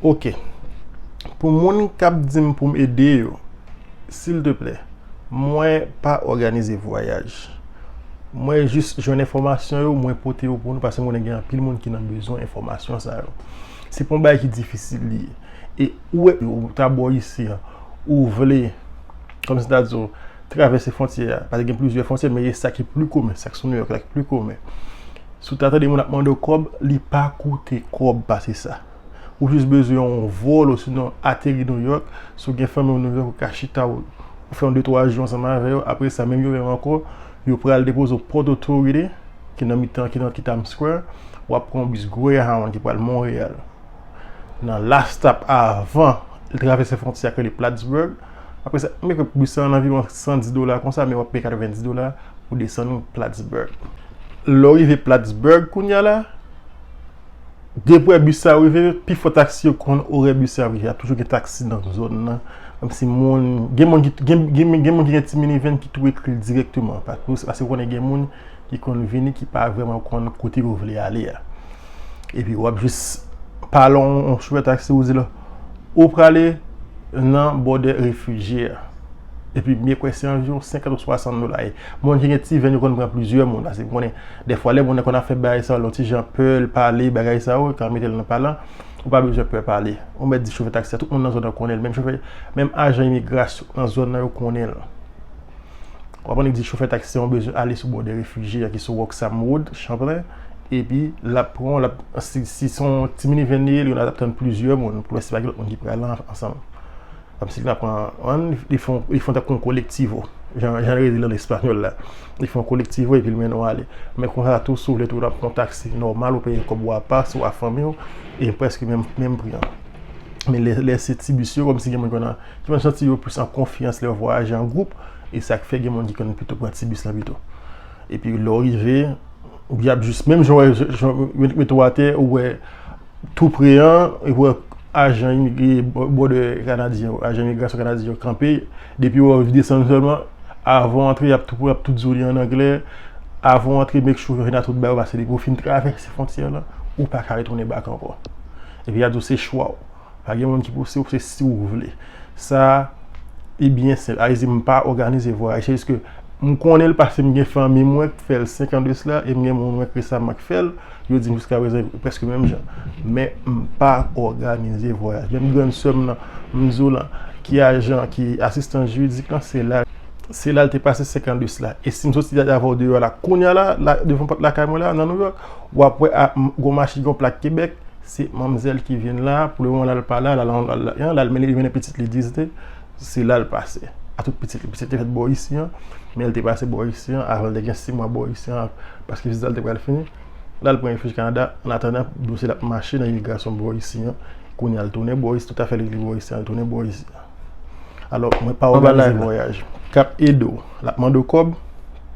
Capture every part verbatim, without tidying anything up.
Ok. Pou moun k ap di m pou m ede yo, silteplè, mwen pa òganize vwayaj. Mwen jis jwenn enfòmasyon yo, mwen pote yo pou nou, paske m konnen gen anpil moun ki nan bezwen enfòmasyon sa yo. Se pa yon bagay ki difisil li ye. E ou wè, ou ta bò isi an, ou vle, kòmsi ta di w, travèse fwontyè a, paske gen plizyè fwontyè, men e sa ki pli komen, sa k sou Nouyòk la ki pli komen. Si w ta tande moun ap mande w kòb, li pa koute kòb pase sa. Ou jis bezwen yon vòl, osinon ateri Nouyòk. Si w gen fanmi w Nouyòk, ou ka chita, ou, ou fè yon de twa jou ansanm avè yo. Apre sa, menm yo menm ankò, yo pral depoze w Port Authority, ki nan mitan, ki nan, ki Times Square. W ap pran yon bis Greyhound ki pral Monreyal. Nan last stop avan li travèse fwontyè a, ki rele Plattsburgh. Apre sa, m kwè bis la anviwon san dis dola konsa, men w ap peye katrevenndis dola pou desann Plattsburgh. Lè w rive Plattsburgh kounye a la, depi w wè bis sa rive, pifò taksi yo konn orè bis sa rive. Y ap toujou gen taksi nan zòn nan. Menm si moun, gen moun ki, gen, gen, gen moun ki gen ti minivan ki tou ekri l dirèkteman. Pa-, paske w konnen gen moun ki konn vini, ki pa vrèman konn kote yo vle ale a. Epi w ap jis pale yon, yon chofè taksi, ou di l, ou prale nan bòdè refijye a. Epi m kwè se anviwon senkant ou swasant dola. E moun ki gen ti van yo konn pran plizyè moun, paske m konnen dèfwa lè moun nan konn ap fè bagay sa yo, lè yon ti jan pè l pale, bagay sa yo, yo ka mete l nan palan, ou pa bezwen pè pale. Ou mèt di chofè taksi a, tout moun nan zòn nan konnen l, menm chofè, menm ajan imigrasyon nan zòn nan yo konnen l. W ap annik di chofè taksi an ou bezwen ale sou bòdè refijye a ki sou Roxham Road, Chanplin, epi l ap pran w, l ap, si, si se yon ti minivan li ye, li konn ap tann plizyè moun, pou wè si pa gen lòt moun ki pral an-, ansanm. Kòmsi li ap pran, an, li fè, li fè tankou yon kolektivo, jan, jan yo rele l an espanyòl la. Li fè yon kolektivo epi l mennen w ale. Men konsa tou, si w vle tou, w ap pran yon taksi nòmal, ou peye kòb w apa, si w a fanmi w, e prèske menm, menm pri an. Men lè, lè se ti bis yo, kòmsi gen moun ki konn, ki konn santi yo plis an konfyans lè yo vwayaje an gwoup, e sa k fè gen moun ki konn pito pran ti bis la pito. Epi lè w rive, y ap jis, menm jan w wè, jan, met, met w atè, ou wè tou pre an, epi w wè ajan imigre, bò-, bòdè kanadyen yo, ajan imigrasyon kanadyen yo kanpe, depi w wè w desann sèlman, avan w antre, y ap tou, y ap tou di w li an anglè, avan w antre, make sure yo fini tout bagay yo, paske depi w fin travèse fwontyè lan, ou pa ka retounen back ankò. Epi y ap di w se chwa w. Pa gen moun ki pouse w, se si w vle. Sa, li byen senp. Ayiti, m pa òganize vwayaj. Se jis ke m konnen l paske m gen fanmi mwen k fè l senk an de sila, e m gen moun mwen k resaman k fè l. Yo di m jiska prezan, prèske menm jan. Men, m pa òganize vwayaj. Menm grann sè m nan, m di w lan, ki ajan, ki asistan jiridik lan, se la, se la l te pase senk an de sila. E si m soti avè w deyò la, kounye a la, la, devan pòt lakay mwen la, nan Nouyòk, w ap wè, a, m, gon machin, gon plak Kebèk, se manmzèl ki vin la, pou lemoman la l pa la, la, la, la, la, la, l mennen, li mennen pitit li Disney, se la l pase. A tout pitit li, pitit li fèt bò isi an, men l te pase bò isi an, avan l te gen sis mwa bò isi an, paske vizit la l te pral fini. La l pran refij Kanada, an atandan, dosye l ap mache nan imigrasyon bò isi an, kounye a l tounen bò isi, tout afè li, li bò isi an, l tounen bò isi an. Alò, mwen pa òganize vwayaj. K ap ede w, l ap mande w kòb,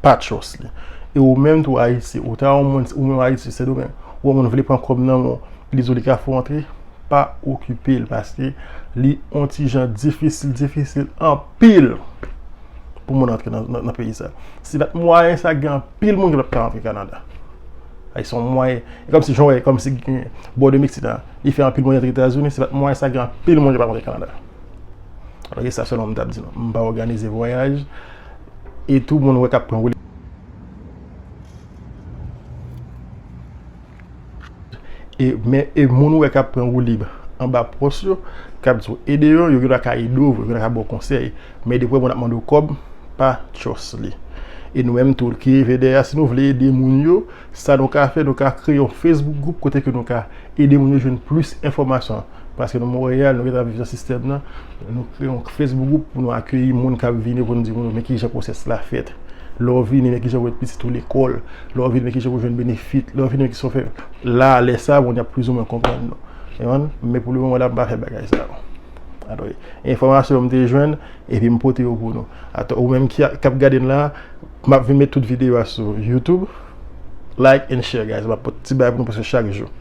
pa trust li. E ou menm tou Ayiti, ou ta yon moun, ou menm Ayiti, Sendomeng, ou yon moun vle pran kòb nan men w, li di w li ka fè w antre, pa okipe l, paske li yon ti jan difisil, difisil anpil pou moun antre nan, nan, nan peyi sa. Si pa t mwayen sa, gen anpil moun ki pa t ka antre Kanada. Ay, se yon mwayen. E kòmsi, jan w wè, kòmsi gen bò de Meksik la, li fè anpil moun antre Etazini, si pa t mwayen sa, gen anpil moun ki pa t antre Kanada. Alò, se sa sèlman m t ap di nou. M pa òganize vwayaj. E tou moun wè k ap pran woulib. E, men, e moun wè k ap pran woulib anba pòs yo, k ap di w ede yo, yo gendwa ka ede w, yo gendwa ka ba w konsèy. Men depi w wè moun ap mande w kòb, pa trust li. E nou menm tou ki rive dèyè a, si nou vle ede moun yo, sa nou ka fè, nou ka kreye yon Facebook gwoup kote ke nou ka ede moun yo jwenn plis enfòmasyon. Paske nou Monreyal, nou gentan ap viv nan sistèm nan, nou kreye yon Facebook gwoup pou nou akeyi moun k ap vini, pou nou di moun yo men kijan pwosès la fèt. Lè w vini, men kijan w met pitit ou lekòl. Lè w vini, men kijan w jwenn benefit. Lè w vini, men kijan w fè. La, lè sa, moun y ap plizoumwen konprann nou. Ou konprann? Men pou lemoman la, m pa fè bagay sa yo. Alò, enfòmasyon yo m te jwenn, epi m pote yo pou nou. Atò, ou menm ki a, k ap gade n la, m ap vin met tout videyo a sou YouTube. Like and share, guys. M ap pote ti bagay pou nou prèske chak jou.